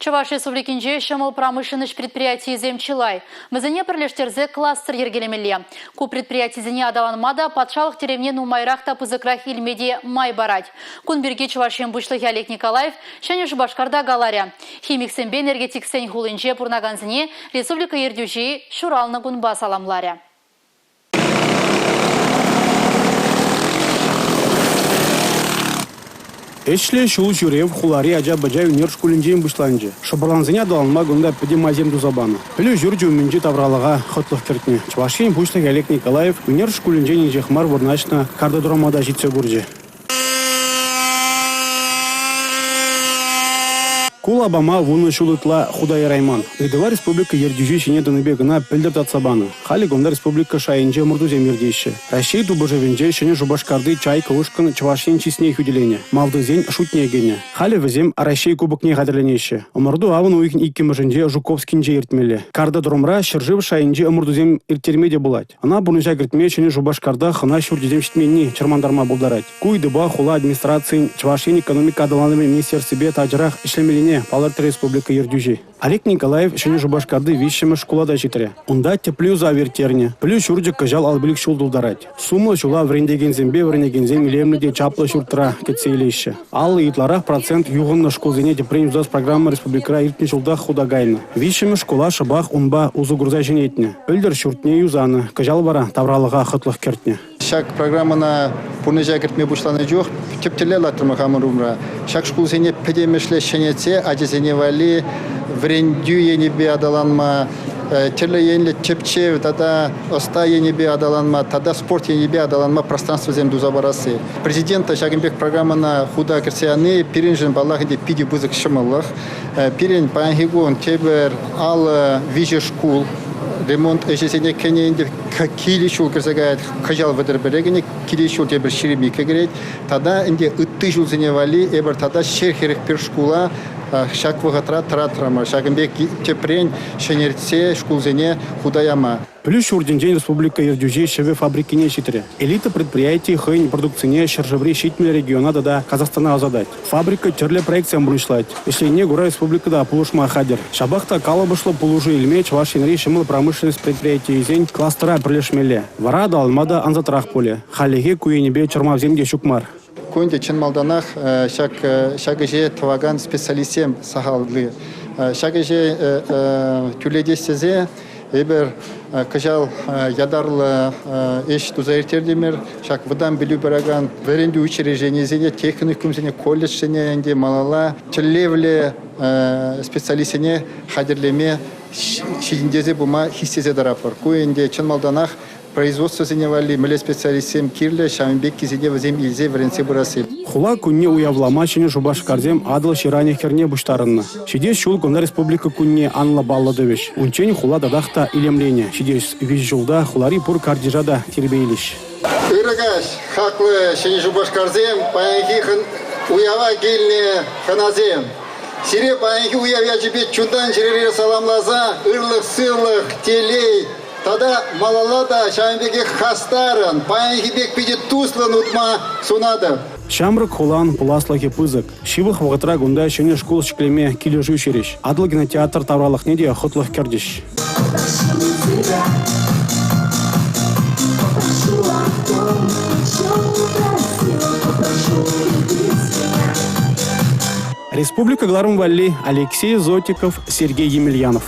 Чӑваш Республикинче ҫӑмӑл промышленноҫ предприятийӗсем чылай. Вӗсене пӗрлештерсе кластер йӗркелемелле. Ку предприятисене аталанма та, патшалӑх тӗревне нумайрах та пысӑкрах илме те май парать. Кун пирки Чӑваш Ен Пуҫлӑхӗ Олег Николаев Ҫӗнӗ Шупашкарта каларӗ. Химиксемпе энергетиксен хулинче пурӑнакансене республика ертӳҫи ҫуралнӑ кунпа саламларӗ. Ӗҫлӗ ҫул ҫӳрев хулари ача-пӑча ӳнер шкулӗнчен пуҫланчӗ. Шӑпӑрлансене аталанма кунта пӗтӗм майсем туса панӑ. Пӗлӳ ҫурчӗ умӗнчи тавралӑха хӑтлӑх кӗртнӗ. Чӑваш Ен Пуҫлӑхӗ Олег Николаев ӳнер шкулӗнчен инҫех мар вырнаҫнӑ картодрома та ҫитсе курчӗ. Ку лапама вунӑ ҫул ытла хута ярайман. Ыйтӑва республика ертӳҫи ҫине тӑнипе кӑна пӗлтӗр татса панӑ. Халӗ кунта республика шайӗнче ӑмӑртусем иртеҫҫӗ. Раҫҫей тупӑшӑвӗнче Ҫӗнӗ Шупашкарти «Чайка» ушкӑн Чӑваш Ен чысне хӳтӗленӗ, малтисен шутне кӗнӗ. Халӗ вӗсем Раҫҫей кубокне хатӗрленеҫҫӗ. Ӑмӑрту авӑн уйӑхӗн иккӗмӗшӗнче Жуковскинче иртмелле. Картодромра ҫӗршыв шайӗнчи ӑмӑртусем ирттерме те пулать. Ӑна пурнӑҫа кӗртме Ҫӗнӗ Шупашкарта хӑна ҫурчӗсем ҫитменни чӑрмантарма пултарать. Ку ыйтупа хула администрацийӗн Чӑваш Ен экономика аталанӑвӗн министерствипе тачӑрах ӗҫлемеллине палӑртрӗ республика ертӳҫи. Олег Николаев Ҫӗнӗ Шупашкарти виҫҫӗмӗш шкула та ҫитрӗ. Унта тӗплӗ юсав ирттернӗ. Пӗлӳ ҫурчӗ кӑҫал 55 ҫул тултарать. Сумлӑ ҫула вӗрентекенсемпе вӗренекенсем илемлӗ те чаплӑ ҫуртра кӗтсе илеҫҫӗ. 50 ытларах процент юхӑннӑ шкулсене тӗпрен юсас программа республикӑра иртнӗ ҫултах хута кайнӑ. Виҫҫӗмӗш шкула шӑпах унпа усӑ курса ҫӗнетнӗ. Пӗлтӗр ҫуртне юсанӑ, кӑҫал вара тавралӑха хӑтлӑх кӗртнӗ. Ҫак программӑна пурнӑҫа кӗртме пуҫланӑ чух тӗп тӗллев лартрӑмӑр хамӑр умра. Ҫак шкулсене пӗтӗмӗшле ҫӗнетсе ачасене валли вӗрентӳ енӗпе аталанма, тӗрлӗ енлӗ тӗпчев тата ӑста енӗпе аталанма тата спорт енӗпе аталанма пространствӑсем туса парасси. Президент та ҫакӑн пек программӑна хута кӗртсе яни пирӗншӗн, паллах, ӗнтӗ питӗ пысӑк ҫӑмӑллӑх. Пирӗн паянхи кун тепӗр 53 шкул ремонт ӗҫӗсене кӗнӗ ӗнтӗ. Киле ҫул кӗрсе каять, кӑҫал вӑтӑр кӗнӗ, киле ҫул тепӗр 22 кӗрет. Тата ӗнтӗ ытти ҫулсене валли эпир тата 141 шкула ҫак вӑхӑтра тӑратрӑмӑр. Ҫакӑн пек тӗпрен ҫӗнетсе шкулсене хута яма. Пӗлӳ ҫуртӗнчен республика ертӳҫи ҫӗвӗ фабрикине ҫитрӗ. Элита предприяти хӑйӗн продукцине ҫӗршыври 70 региона тата Казахстана ӑсатать. Фабрика тӗрлӗ проектсем пурнӑҫлать. Ӗҫленине кура республика та пулӑшма хатӗр. Ҫапах та калӑпӑшлӑ пулӑшу илме Чӑваш Енри ҫӑмӑл промышленность предприятийӗсен кластера пӗрлешмелле. Вара аталанма та ансатрах пулӗ. Хальлӗхе ку енӗпе чӑрмавсем те ҫук мар. Ку ӗнтӗ чӑн малтанах ҫак ҫак ӗҫе тӑвакан специалистсем сахалли. Ҫак ӗҫе тӳрлетес тесе эпир кӑҫал ятарлӑ ӗҫ туса ирттертӗмӗр. Ҫак вӑтам пӗлӳ паракан вӗрентӳ учрежденийӗсене, техникумсене, колледжсене ӗнтӗ малалла тӗллевлӗ специалистсене хатӗрлеме ҫитӗнтерсе пыма хистесе тӑратпӑр. Ку ӗнтӗ чӑн малтанах производствӑсене валли мӗнле специалистсем кирлӗ, ҫавӑн пеккисене вӗсем илсе вӗрентсе пырасси. Хула кунне уявлама Ҫӗнӗ Шупашкарсем Атӑл ҫыранӗ хӗрне пуҫтарӑннӑ. Ҫитес ҫул кунта Республика кунне анлӑ паллӑ тӑвӗҫ. Унччен хула татах та илемленӗ. Ҫитес виҫӗ ҫулта хулари пур картиша та тирпейлӗҫ. Ырӑ каҫ, хаклӑ Ҫӗнӗ Шупашкарсем, паянхи уява килнӗ хӑнасем. Сире паянхи уяв ячӗпе чунтан-чӗререн саламласа ырлӑх-сывлӑх, телей тата малалла та ҫавӑн пекех хастарӑн, паянхи пек питӗ туслӑн утма сунатӑп. Ҫамрӑк хулан пуласлӑхӗ пысӑк. Ҫывӑх вӑхӑтра кунта ҫӗнӗ шкул ҫӗклеме килӗшӳ ҫырӗҫ. Атӑл кинотеатр тавралӑхне те хӑтлӑх кӗртӗҫ. Республика кӑларӑм валли Алексей Зотиков, Сергей Емельянов.